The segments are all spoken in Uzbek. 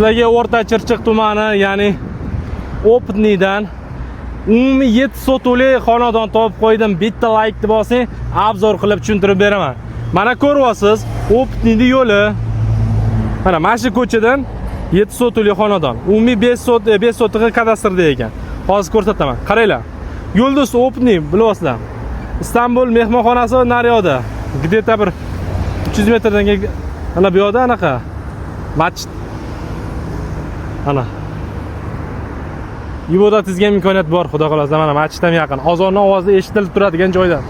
Sizlarga O'rta Chirchiq tumani, ya'ni Opitniydan umumiy 7 sotuvli xonadon topib qo'ydim. Bitta like bosing, obzor qilib tushuntirib beraman. Mana ko'ryapsiz, Opitniyning yo'li. Mana shu ko'chadan 7 sotuvli xonadon. Umumiy 5 sot 5 sotig'i kadastrda ekan. Hozir ko'rsataman. Qaranglar. Yulduz Opitniy bilyapsizlar. Istanbul mehmonxonasi naryoqda. Где-то bir 300 metrdan ana bu yoqda anaqa masjid. Ana. Ibodatingizga ham imkoniyat bor, xudo xolasa. Mana masjid ham yaqin. Ozonni ovozi eshitilib turadigan joydan.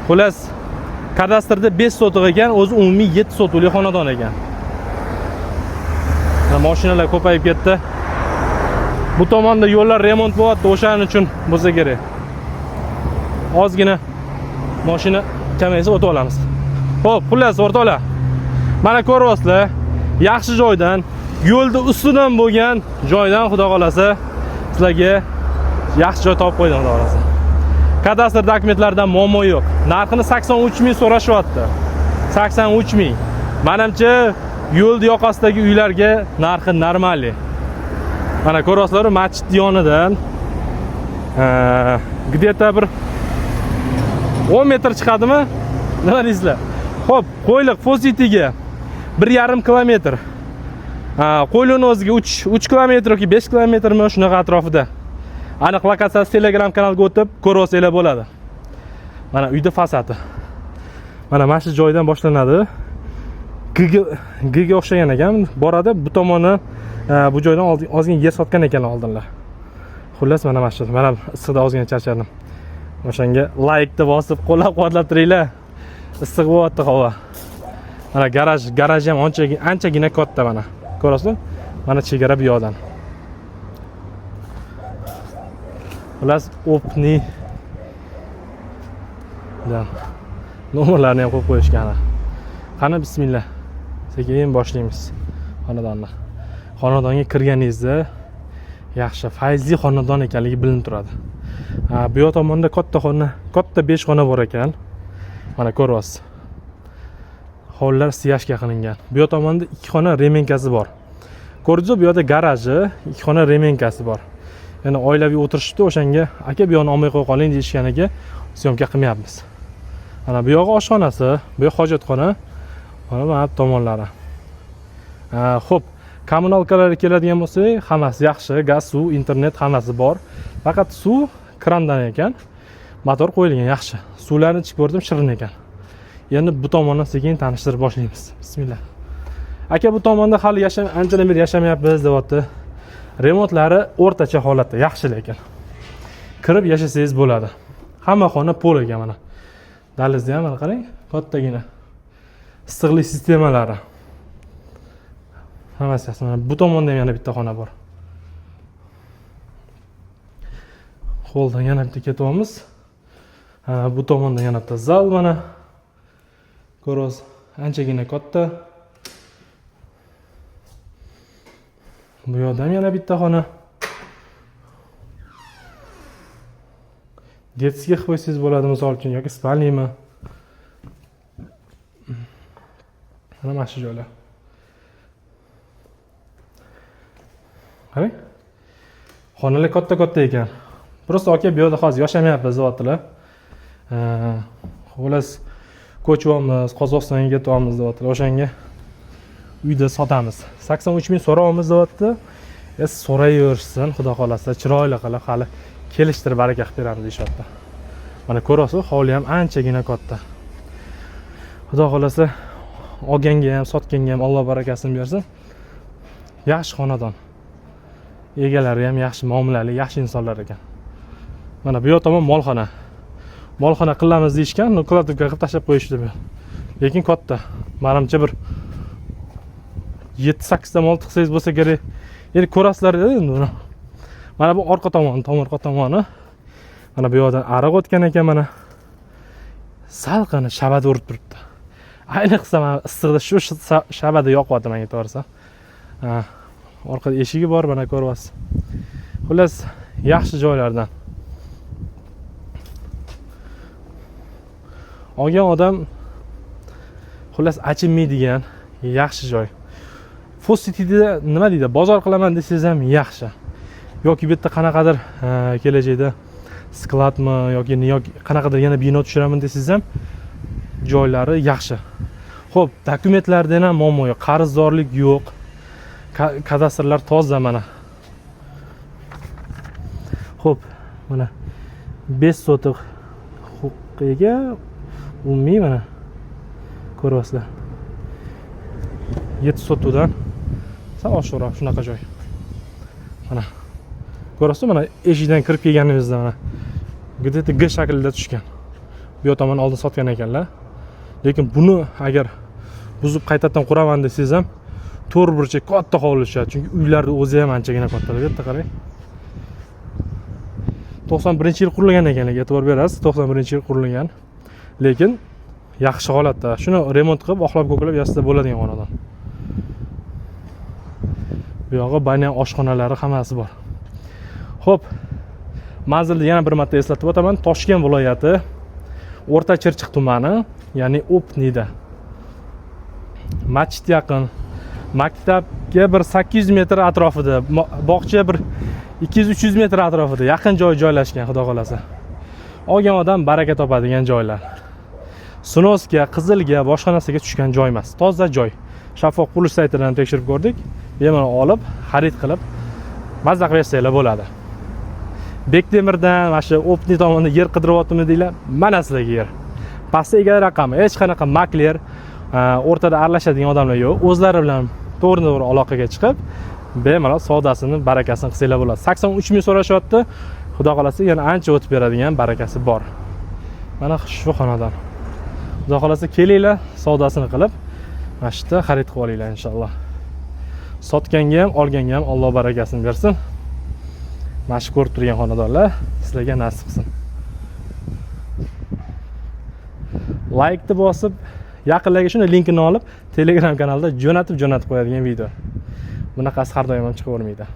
Xullas, kadastrda 5 sotiq ekan, o'zi umumiy 7 sotuvli xonadon ekan. Mana mashinalar ko'payib ketdi. Bu tomonda yo'llar remont bo'lyapti, o'shaning uchun bo'lsa kerak. Ozgina mashina kamaysa o'tib olamiz. Xo'p, xullas o'rtoqlar. Mana ko'ryapsizlar, yaxshi joydan, yo'lni ustidan bo'lgan joydan xudo xolasa sizlarga yaxshi joy topib qo'ydim xudo xolasa. Kadastr dokumentlarida muammo yo'q. Narxini 83 ming so'rashyapti. 83 ming. Menimcha, yo'lni yoqasidagi uylarga narxi нормальный. Mana ko'ryapsizlar, masjid yonidan где-то bir 10 metr chiqadimi? Nima deysizlar? Xo'p, Qo'yliq Fositiga 1,5 kilometr. Ha, Qo'yliqning o'ziga 3 kilometr yoki 5 kilometrmi shunaqa atrofida. Aniq lokatsiyasi Telegram kanalga o'tib ko'rib olsanglar bo'ladi. Mana uyda fasadi. Mana shu joydan boshlanadi. G ga o'xshagan ekan. Boradi bu tomoni bu joydan ozgina yer sotgan ekanlar oldinlar. Xullas mana shu. Mana issiqda ozgina charchadim. O'shanga laykni bosib qo'llab-quvvatlab turinglar. Issiq bo'lyapti havo. Mana garaj, garaj ham ancha anchagina katta mana. Ko'rasizlar? Mana chegara bu yoqdan. Xullas, Opni dan nomerlarni ham qo'yib qo'yishgan. Qani bismillah. Sekin boshlaymiz xonadonni. Xonadonga kirganingizda yaxshi, fayzli xonadon ekanligi bilinib turadi. Ha, bu yoq tomonda katta xona, katta 5 xona bor ekan. Mana ko'ryapsiz. Hovlilar стяжка qilingan. Bu yoq tomonda 2 xona remenkasi bor. Ko'rdingiz, bu yoqda garaji, 2 xona remenkasi bor. Ya'ni oilaviy o'tirishibdi, o'shanga aka bu yoqni olmay qo'ya qoling deyishganiga съёмка qilmayapmiz. Mana bu yog'i oshxonasi, bu yoq hojatxona, mana bu tomonlari. Xo'p, kommunalkalarga keladigan bo'lsak, hammasi yaxshi, gaz, suv, internet hammasi bor. Faqat suv krandan ekan. Motor qo'yilgan, yaxshi. Suvlarni ichib ko'rdim, shirin ekan. Endi bu tomondan sekin tanishtirib boshlaymiz. Bismillah. Aka bu tomonda hali yasham anchadan beri yashamayapmiz deyapti. Remontlari o'rtacha holatda, yaxshi lekin. Kirib yashasangiz bo'ladi. Hamma xona pol ekan mana. Dahlizni ham mana qarang, kattagina. Issiqlik sistemalari. Hammasi yaxshi. Mana bu tomonda ham yana bitta xona bor. Holdan yana bitta ketyapmiz. Ha, bu tomonda yana bitta zal mana. Ko'rasiz, anchagina katta. Bu yoqda ham yana bitta xona. Детский qilib qo'ysangiz bo'ladi misol uchun yoki spalnimi. Mana shu joylar. Qarang. Xonalar katta-katta ekan. Просто aka bu yoqda hozir yashamayapmiz deyaptilar. Xullas ko'chyapmiz, Qozog'istonga ketyapmiz deyaptilar. O'shanga uyda sotamiz. 83 ming so'rayapmiz deyapti. So'rayversin, xudo xolasa, chiroyli qilib hali kelishtirib baraka qilib beramiz deyishyapti. Mana ko'rasiz, hovli ham anchagina katta. Xudo xolasa olganga ham, sotganga ham Alloh barakasini bersin. Yaxshi xonadon. Egalari ham yaxshi muomalali, yaxshi insonlar ekan. Mana bu yoq tomon molxona. Molxona qilamiz deyishgan, no кладовка qilib tashlab qo'yishdi bu. Lekin katta. Menimcha bir 7-8 ta mol tiqsangiz bo'lsa kerak. Endi ko'rasizlar endi buni. Mana bu orqa tomoni, tom orqa tomoni. Mana bu yoqdan ariq o'tgan ekan mana. Salqin shabada urib turibdi. Ayniqsa mana issiqda shu shabada yoqyapti menga to'g'risi. Ha, orqada eshigi bor, mana ko'ryapsiz. Xullas, yaxshi joylardan. Olgan odam xullas achinmaydigan yaxshi joy. Food Cityda nima deydi, bozor qilaman desangiz ham yaxshi. Yoki bu yerda qanaqadir kelajakda склад mi yoki qanaqadir yana bino tushiraman desangiz ham joylari yaxshi. Xo'p, dokumentlarda ham muammo yo'q, qarzdorlik yo'q. Kadastrlar toza mana. Xo'p, mana 5 sotix huquqiga umumiy, mana ko'ryapsizlar. 7 sotuvdan sal oshiqroq shunaqa joy. Mana ko'rasizmi, mana eshikdan kirib kelganimizda mana где-то G shaklida tushgan. Bu yoq tomon oldin sotgan ekanlar. Lekin buni agar buzib qaytadan quraman desangiz ham to'rt burchak katta hovli tushadi. Chunki uylarni o'zi ham anchagina katta. Bu yerda qarang. 91-yil qurilgan ekanligi e'tibor berasiz. 91-yil qurilgan. Lekin yaxshi holatda. Shuni remont qilib, oqlab ko'klab yasasa bo'ladigan xonadon. Bu yog'i баня, oshxonalari, hammasi bor. Xo'p, manzilni yana bir marta eslatib o'taman. Toshkent viloyati, O'rta Chirchiq tumani, ya'ni Opnida. Masjid yaqin. Maktabga bir 800 metr atrofida, bog'cha bir 200-300 metr atrofida, yaqin joy joylashgan, xudo xolasa. Olgan odam baraka topadigan joylar. Снос ga, qizilga, boshqa narsaga tushgan joy emas. Toza joy. Shaffof qurilish saytidan tekshirib ko'rdik. Bemalol olib, xarid qilib, mazza qilib yashasanglar bo'ladi. Bektemirdan mana shu Opni tomonda yer qidiryaptimi deylar, mana sizlarga yer. Pastda egalar raqami, hech qanaqa makler, o'rtada aralashadigan odamlar yo'q. O'zlari bilan to'g'ridan to'g'ri aloqaga chiqib, bemalol savdosini, barakasini qilsanglar bo'ladi. 83 ming so'rashyapti. Xudo xolasa, yana ancha o'tib beradigan barakasi bor. Mana shu xonadon. Xudo xolasa, kelinglar, savdosini qilib, mana shu yerda xarid qilib olinglar inshaalloh. Sotganga ham, olganga ham Alloh barakasini bersin. Mana shu ko'rib turgan xonadonlar sizlarga nasib qilsin. Laykni bosib, yaqinlarga shuni linkini olib, Telegram kanalda jo'natib jo'natib qo'yadigan video. Bunaqasi har doim ham chiqavermaydi.